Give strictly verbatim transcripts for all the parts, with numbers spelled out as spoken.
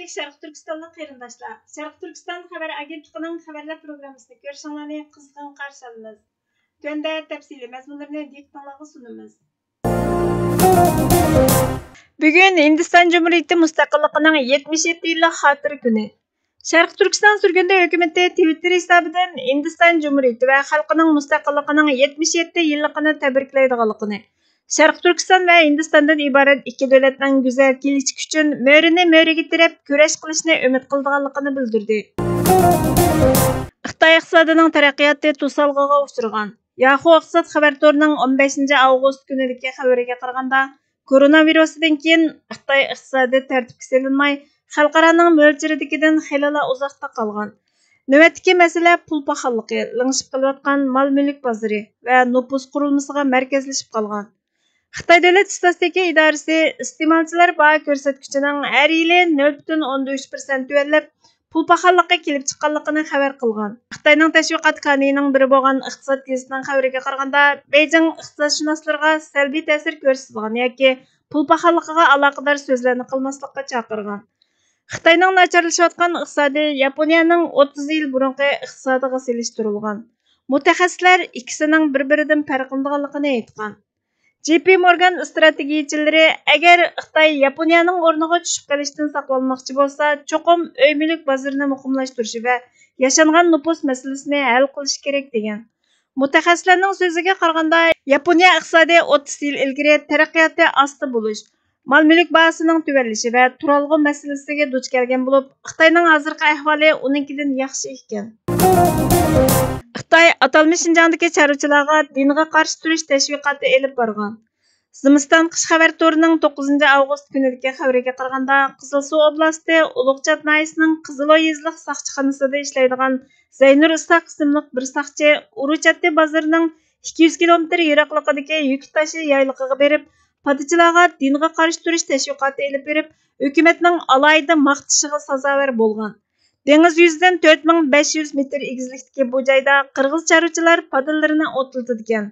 شەرقىي تۈركىستانلىق قېرىنداشلار، شەرقىي تۈركىستان خەۋەر ئاگېنتلىقىنىڭ خەۋەرلەر پروگراممىسىنى كۆرۈشۈڭلارنى قىزغىن قارشى ئالىمىز. تۆۋەندە تەپسىلىي مەزمۇنلىرىنى دىققىتىڭلارغا سۇنىمىز. بۈگۈن ھىندىستان جۇمھۇرىيىتى مۇستەقىللىقىنىڭ يەتمىش يەتتە يىللىق خاتىرە كۈنى. شەرقىي تۈركىستان سۈرگۈندە ھۆكۈمىتى تىۋىتتېر ھېسابىدىن ھىندىستان جۇمھۇرىيىتى ۋە خەلقىنىڭ مۇستەقىللىقىنىڭ يەتمىش يەتتە يىللىقىنى تەبرىكلەيدىغانلىقىنى، شەرقىي تۈركىستان ۋە ھىندىستاندىن ئىبارەت ئىككى دۆلەتنىڭ گۈزەل كېلىچىكى ئۈچۈن مۈرىنى مۈرىگە تىرەپ كۈرەش قىلىشنى ئۈمىد قىلىدىغانلىقىنى بىلدۈردى. خىتاي ئىقتىسادىنىڭ تەرەققىياتى توسالغۇغا ئۇچرىغان. ياخۇ ئىقتىساد خەۋەر تورىنىڭ ئون بەشىنچى ئاۋغۇست كۈنىدىكى خەۋىرىگە قارىغاندا، كورونا ۋىرۇسىدىن كېيىن خىتاي ئىقتىسادى تەرتىپكە سېلىنماي، خەلقئارانىڭ مۆلچىرىدىكىدىن خېلىلا ئۇزاقتا قالغان. نۆۋەتتىكى مەسىلە پۇل پاخاللىقى، لىڭشىپ قېلىۋاتقان مال مۈلۈك بازىرى ۋە نوپۇس قۇرۇلمىسىغا مەركەزلىشىپ قالغان. خىتاي دۆلەت ئىستاتىستىكا ئىدارىسى ئىستېمالچىلار باھا كۆرسەتكۈچىنىڭ ھەر يىلى نۆل پۈتۈن ئوندىن ئۈچ پىرسەنت تۆۋەنلەپ، پۇل پاخاللىقى كېلىپ چىققانلىقىنى خەۋەر قىلغان. خىتاينىڭ تەشۋىقات كانىيىنىڭ بىرى بولغان ئىقتىساد گېزىتىنىڭ خەۋىرىگە قارىغاندا، بېيجىڭ ئىقتىسادشۇناسلىرىغا سەلبىي تەسىر كۆرسىتىدىغان ياكى پۇل پاخاللىقىغا ئالاقىدار سۆزلەرنى قىلماسلىققا چاقىرغان. خىتاينىڭ ناچارلىشىۋاتقان ئىقتىسادى ياپونىيەنىڭ ئوتتۇز يىل بۇرۇنقى ئىقتىسادىغا سېلىشتۇرۇلغان. مۇتەخەسسىسلەر ئىككىسىنىڭ بىر-بىرىدىن پەرقلىنىدىغانلىقىنى ئېيتقان. جې پى مورگان ئىستراتېگىيىچىلىرى ئەگەر خىتاي ياپونىيەنىڭ ئورنىغا چۈشۈپ قېلىشتىن ساقلانماقچى بولسا، چوقۇم ئۆي مۈلۈك بازىرىنى مۇقىملاشتۇرۇشى ۋە ياشانغان نوپۇس مەسىلىسىنى ھەل قىلىشى كېرەك، دېگەن. مۇتەخەسسىسلەرنىڭ سۆزىگە قارىغاندا، ياپونىيە ئىقتىسادى ئوتتۇز يىل ئىلگىرى تەرەققىياتى ئاستا بولۇش، مال مۈلۈك باھاسىنىڭ تۆۋەنلىشى ۋە تۇرالغۇ مەسىلىسىگە دۇچ كەلگەن بولۇپ، خىتاينىڭ ھازىرقى ئەھۋالى ئۇنىڭكىدىن ياخشى ئىكەن. خىتاي ئاتالمىش شىنجاڭدىكى چارۋىچىلارغا دىنغا قارشى تۇرۇش تەشۋىقاتى ئېلىپ بارغان. زىمىستان قىش خەۋەر تورىنىڭ توققۇزىنچى ئاۋغۇست كۈنىدىكى خەۋىرىگە قارىغاندا، قىزىلسۇ ئوبلاستى ئۇلۇغچات ناھىيەسىنىڭ قىزىلوي يېزىلىق ساقچىخانىسىدا ئىشلەيدىغان زەينۇر ئىسھاق ئىسىملىق بىر ساقچى ئۇرۇچاتتى بازىرىنىڭ ئىككى يۈز كىلومېتىر يىراقلىقىدىكى يۈكتاشى يايلىقىغا بېرىپ، پادىچىلارغا دىنغا قارشى تۇرۇش تەشۋىقاتى ئېلىپ بېرىپ، ھۆكۈمەتنىڭ ئالاھىدە ماختىشىغا سازاۋەر بولغان. دېڭىز يۈزىدىن تۆت مىڭ بەش يۈز مېتىر ئېگىزلىكتىكى بۇ جايدا قىرغىز چارۋىچىلار پادىلىرىنى ئوتلىتىدىكەن.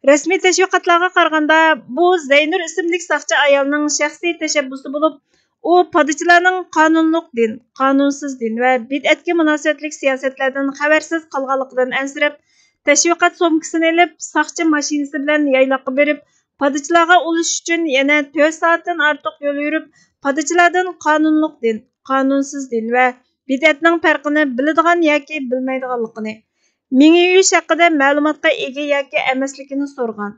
رەسمىي تەشۋىقاتلارغا قارىغاندا، بۇ زەينۇر ئىسىملىك ساقچى ئايالنىڭ شەخسىي تەشەببۇسى بولۇپ، ئۇ پادىچىلارنىڭ قانۇنلۇق دىن، قانۇنسىز دىن ۋە بىدئەتكە مۇناسىۋەتلىك سىياسەتلەردىن خەۋەرسىز قالغانلىقىدىن ئەنسىرەپ، تەشۋىقات سومكىسىنى ئېلىپ، ساقچى ماشىنىسى بىلەن يايلاققا بېرىپ، پادىچىلارغا ئۇلىشىش ئۈچۈن يەنە تۆت سائەتتىن ئارتۇق يول يۈرۈپ، پادىچىلاردىن قانۇنلۇق دىن، قانۇنسىز دىن ۋە بىدئەتنىڭ پەرقىنى بىلىدىغان ياكى بىلمەيدىغانلىقىنى، مېڭە يۇيۇش ھەققىدە مەلۇماتقا ئىگە ياكى ئەمەسلىكىنى سورىغان.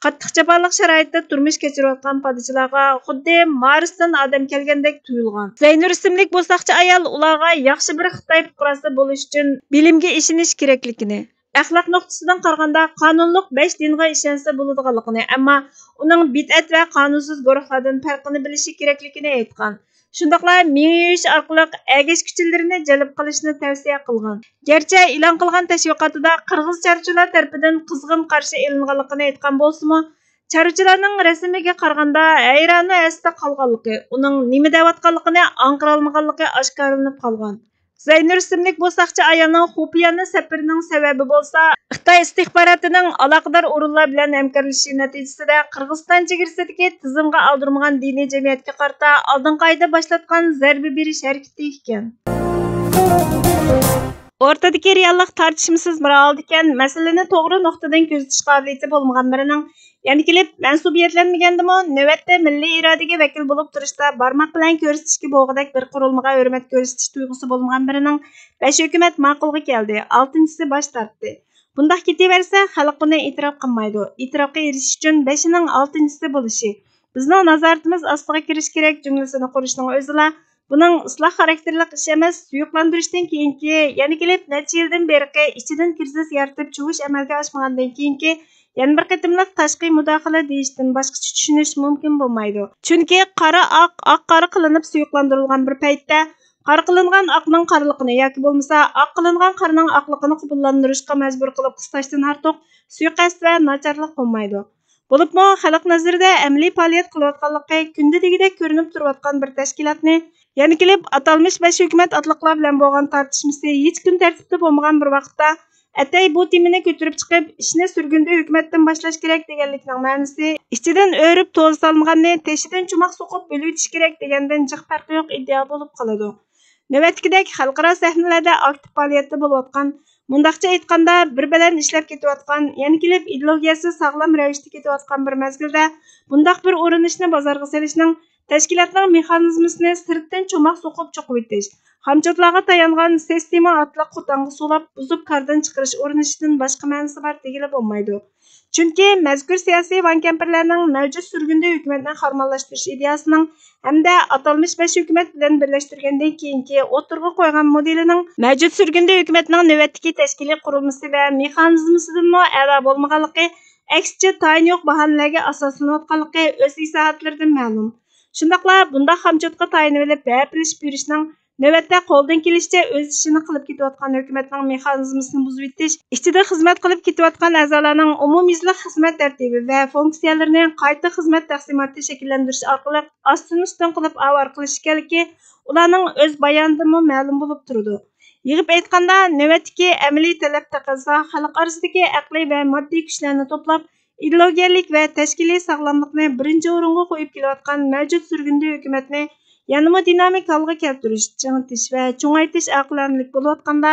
قاتتىق جاپالىق شارائىتتا تۇرمۇش كەچۈرۈۋاتقان پادىچىلارغا خۇددى مارستىن ئادەم كەلگەندەك تۇيۇلغان. زەينۇر ئىسىملىك بۇ ساقچى ئايال ئۇلارغا ياخشى بىر خىتاي پۇقراسى بولۇش ئۈچۈن بىلىمگە ئىشىنىش كېرەكلىكىنى، ئەخلاق نۇقتىسىدىن قارىغاندا قانۇنلۇق بەش دىنغا ئىشەنسە بولىدىغانلىقىنى، ئەمما ئۇنىڭ بىدئەت ۋە قانۇنسىز گۇرۇھلاردىن پەرقىنى بىلىشى كېرەكلىكىنى ئېيتقان. شۇنداقلا مېڭە يۇيۇش ئارقىلىق ئەگەشكۈچىلىرىنى جەلپ قىلىشنى تەۋسىيە قىلغان. گەرچە ئېلان قىلغان تەشۋىقاتىدا قىرغىز چارۋىچىلار تەرىپىدىن قىزغىن قارشى ئېلىنغانلىقىنى ئېيتقان بولسىمۇ، چارۋىچىلارنىڭ رەسىمىگە قارىغاندا ھەيرانۇ ھەسسىدە قالغانلىقى، ئۇنىڭ نېمە دەۋاتقانلىقىنى ئاڭقىرالمىغانلىقى ئاشكارىلىنىپ قالغان. زەينۇر ئىسىملىك بۇ ساقچى ئايالنىڭ خۇپىيانە سەپىرىنىڭ سەۋەبى بولسا، خىتاي ئىستىخباراتىنىڭ ئالاقىدار ئورۇنلار بىلەن ھەمكارلىشىشى نەتىجىسىدە قىرغىزىستان چېگرىسىدىكى تىزىمغا ئالدۇرمىغان دىنىي جەمئىيەتكە قارىتا ئالدىنقى ئايدا باشلاتقان زەربە بېرىش ھەرىكىتى ئىكەن. ئورتىدىكى رېئاللىق تارتىشمىسىز بىر ھالدىكەن، مەسىلىنى توغرا نۇقتىدىن كۆزىتىش قابىلىيىتى بولمىغان بىرىنىڭ يەنە كېلىپ مەنسۇبىيەتلەنمىگەندىمۇ، نۆۋەتتە مىللىي ئىرادىگە ۋەكىل بولۇپ تۇرۇشتا بارماق بىلەن كۆرسىتىشكە بولغۇدەك بىر قۇرۇلمىغا ھۆرمەت كۆرسىتىش تۇيغۇسى بولمىغان بىرىنىڭ بەش ھۆكۈمەت ماقۇلغا كەلدى، ئالتىنچىسى باش تارتتى. بۇنداق كېتىۋەرسە، خەلق بۇنى ئېتىراپ قىلمايدۇ. ئېتىراپقا ئېرىشىش ئۈچۈن بەشىنىڭ ئالتىنچىسى بولۇشى، بىزنىڭ نازارىتىمىز ئاستىغا كىرىشى كېرەك جۈملىسىنى قۇرۇشنىڭ ئۆزىلا بۇنىڭ ئىسلاھ خاراكتېرلىك ئىش ئەمەس، سۇيۇقلاندۇرۇشتىن كېيىنكى، يەنە كېلىپ نەچچە يىلدىن بېرىقى ئىچىدىن كىرىزىس يارىتىپ چۇۋۇش ئەمەلگە ئاشمىغاندىن كېيىنكى يەنە بىر قېتىملىق تاشقى مۇداخىلە دېيىشتىن باشقىچە چۈشىنىش مۇمكىن بولمايدۇ. چۈنكى قارا ئاق، ئاق قارا قىلىنىپ سۇيۇقلاندۇرۇلغان بىر پەيتتە، قارا قىلىنغان ئاقنىڭ قارىلىقىنى ياكى بولمىسا ئاق قىلىنغان قارىنىڭ ئاقلىقىنى قوبۇللاندۇرۇشقا مەجبۇر قىلىپ قىستاشتىن ئارتۇق سۇيىقەست ۋە ناچارلىق بولمايدۇ. بولۇپمۇ خەلق نەزىرىدە ئەمەلىي پائالىيەت قىلىۋاتقانلىقى كۈندە دېگۈدەك كۆرۈنۈپ تۇرۇۋاتقان بىر تەشكىلاتنى، يەنە كېلىپ ئاتالمىش بەش ھۆكۈمەت ئاتلىقلار بىلەن بولغان تارتىشمىسى ھېچ كۈن تەرتىپتە بولمىغان بىر ۋاقىتتا، ئەتەي بۇ تېمىنى كۆتۈرۈپ چىقىپ، ئىشنى سۈرگۈندە ھۆكۈمەتتىن باشلاش كېرەك دېگەنلىكنىڭ مەنىسى ئىچىدىن ئۆرۈپ توزا سالمىغاننى تېشىدىن چوماق سوقۇپ بۆلۈۋېتىش كېرەك دېگەندىن جىق پەرقى يوق ئىدىيە بولۇپ قالىدۇ. نۆۋەتتىكىدەك خەلقئارا سەھنىلەردە ئاكتىپ پائالىيەتتە بولۇۋاتقان، مۇنداقچە ئېيتقاندا، بىر بەدەن ئىشلەپ كېتىۋاتقان، يەنە كېلىپ ئىدېئولوگىيەسى ساغلام رەۋىشتە كېتىۋاتقان بىر مەزگىلدە، بۇنداق بىر ئۇرۇنۇشنى بازارغا سېلىشنىڭ تەشكىلاتنىڭ مېخانىزمىسىنى سىرتتىن چوماق سوقۇپ چوقۇۋېتىش، خامچوتلارغا تايانغان سىستېما ئارقىلىق قوتانغا سولاپ، بۇزۇپ كاردىن چىقىرىش ئۇرۇنۇشىدىن باشقا مەنىسى بار دېگىلى بولمايدۇ. چۈنكى مەزكۇر سىياسىي ۋان كەمپىرلەرنىڭ مەۋجۇت سۈرگۈندە ھۆكۈمەتنى خارمانلاشتۇرۇش ئىدىيەسىنىڭ ھەمدە ئاتالمىش بەش ھۆكۈمەت بىلەن بىرلەشتۈرگەندىن كېيىنكى ئوتتۇرىغا قويغان مودېلىنىڭ مەۋجۇت سۈرگۈندە ھۆكۈمەتنىڭ نۆۋەتتىكى تەشكىلىي قۇرۇلمىسى ۋە مېخانىزمىسىدىنمۇ ئەلا بولمىغانلىقى، ئەكسىچە، تايىنى يوق باھانىلەرگە ئاساسلىنىۋاتقانلىقى ئۆز ئىسلاھاتلىرىدىن مەلۇم. شۇنداقلا بۇنداق خامچوتقا تايىنىۋېلىپ ھەپىلىشىپ يۈرۈشنىڭ نۆۋەتتە قولدىن كېلىشىچە ئۆز ئىشىنى قىلىپ كېتىۋاتقان ھۆكۈمەتنىڭ مېخانىزمىسىنى بۇزۇۋېتىش، ئىچىدە خىزمەت قىلىپ كېتىۋاتقان ئەزالارنىڭ ئومۇميۈزلۈك خىزمەت تەرتىپى ۋە فۇنكسىيەلىرىنى قايتا خىزمەت تەقسىماتى شەكىللەندۈرۈش ئارقىلىق ئاستىن ئۈستۈن قىلىپ ئاۋارە قىلىش ئىكەنلىكى، ئۇلارنىڭ ئۆز بايانىدىنمۇ مەلۇم بولۇپ تۇرىدۇ. يىغىپ ئېيتقاندا، نۆۋەتتىكى ئەمەلىي تەلەپ تەقەززا خەلق ئارىسىدىكى ئەقلىي ۋە ماددىي كۈچلەرنى توپلاپ، ئىدېئولوگىيەلىك ۋە تەشكىلىي ساغلاملىقنى بىرىنچى ئورۇنغا قويۇپ كېلىۋاتقان مەۋجۇت سۈرگۈندە ھۆكۈمەتنى يەنىمۇ دىنامىك ھالغا كەلتۈرۈش، چىڭىتىش ۋە چوڭايتىش ئەقلانىلىك بولۇۋاتقاندا،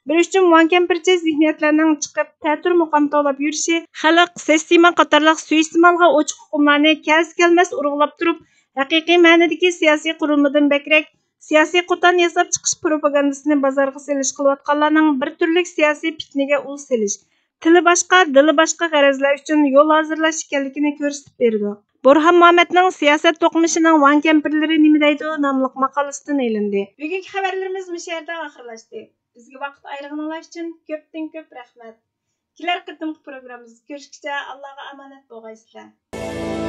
بىر ئۇچۇم ۋان كەمپىرچى زېھنىيەتلەرنىڭ چىقىپ تەتۈر مۇقام توۋلاپ يۈرۈشى، خەلق، سىستېما قاتارلىق سۇيىئىستېمالغا ئوچۇق ئۇقۇملارنى كەلسە كەلمەس ئۇرغۇلاپ تۇرۇپ، ھەقىقىي مەنىدىكى سىياسىي قۇرۇلمىدىن بەكرەك، سىياسىي قوتان ياساپ چىقىش پروپاگاندىسىنى بازارغا سېلىش قىلىۋاتقانلارنىڭ بىر تۈرلۈك سىياسىي پىتنىگە ئۇل سېلىش، تىلى باشقا، دىلى باشقا غەرەزلەر ئۈچۈن يول ھازىرلاش ئىكەنلىكىنى كۆرسىتىپ بېرىدۇ. بۇرھان مۇھەممەدنىڭ سىياسەت توقۇنۇشىنىڭ ۋان كەمپىرلىرى نېمە دەيدۇ ناملىق ماقالىسىدىن ئېلىندى. بۈگۈنكى خەۋەرلىرىمىز مۇشۇ يەردە ئاخىرلاشتى. بىزگە ۋاقىت ئايرىغىنىڭلار ئۈچۈن كۆپتىن كۆپ رەھمەت. كېلەر قېتىمقى پروگراممىمىزدا كۆرۈشكىچە ئاللاغا ئامانەت بولغايسىلەر.